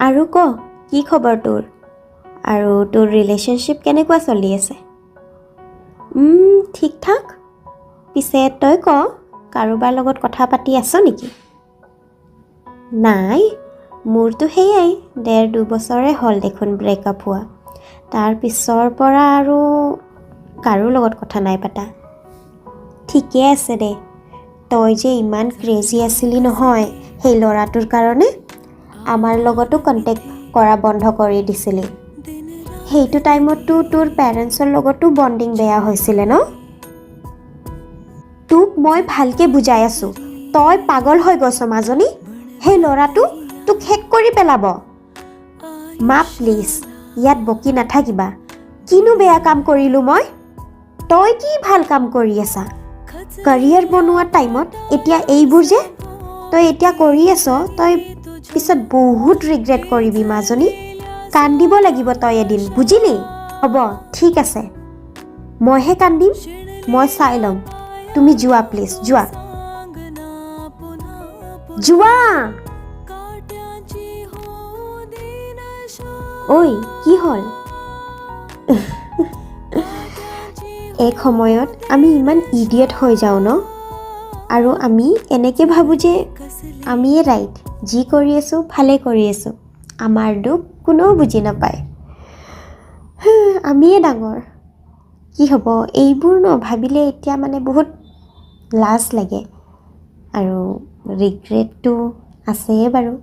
আৰু ক, কি খবৰ তোৰ? আৰু তোৰ ৰিলেশ্যনশ্বিপ কেনেকুৱা চলি আছে? ঠিক ঠাক। পিছে তই ক, কাৰোবাৰ লগত কথা পাতি আছ নেকি? নাই, মোৰতো সেয়াই 1.5-2 বছৰে হ'ল দেখোন ব্ৰেকআপ হোৱা। তাৰ পিছৰ পৰা আৰু কাৰো লগত কথা নাই পাতা। ঠিকে আছে দে। তই যে ইমান ক্ৰেজি আছিলি নহয় সেই ল'ৰাটোৰ কাৰণে, আমাৰ লগতো কণ্টেক্ট কৰা বন্ধ কৰি দিছিলি। সেইটো টাইমততো তোৰ পেৰেণ্টছৰ লগতো বণ্ডিং বেয়া হৈছিলে ন? তোক মই ভালকৈ বুজাই আছোঁ, তই পাগল হৈ গৈছ মাজনী। সেই ল'ৰাটো তোক শেষ কৰি পেলাব। মা, প্লিজ, ইয়াত বকি নাথাকিবা। কিনো বেয়া কাম কৰিলোঁ মই? তই কি ভাল কাম কৰি আছা? কেৰিয়াৰ বনোৱা টাইমত এতিয়া এইবোৰ যে তই এতিয়া কৰি আছ, তই পিছত বহুত ৰিগ্ৰেট কৰিবি মাজনী। কান্দিব লাগিব তই এদিন, বুজিলি? হ'ব, ঠিক আছে, মইহে কান্দিম, মই চাই ল'ম। তুমি যোৱা, প্লিজ, যোৱা, যোৱা। काट्याची होऊ दे ঐ, কি হ'ল? এক সময়ত আমি ইমান ইডিয়ট হৈ যাওঁ ন, আৰু আমি এনেকৈ ভাবোঁ যে আমিয়ে ৰাইট, যি কৰি আছোঁ ভালেই কৰি আছোঁ, আমাৰ দুখ কোনেও বুজি নাপায়, আমিয়ে ডাঙৰ। কি হ'ব এইবোৰ ন, ভাবিলে এতিয়া মানে বহুত লাজ লাগে আৰু ৰিগ্ৰেটটো আছেই বাৰু।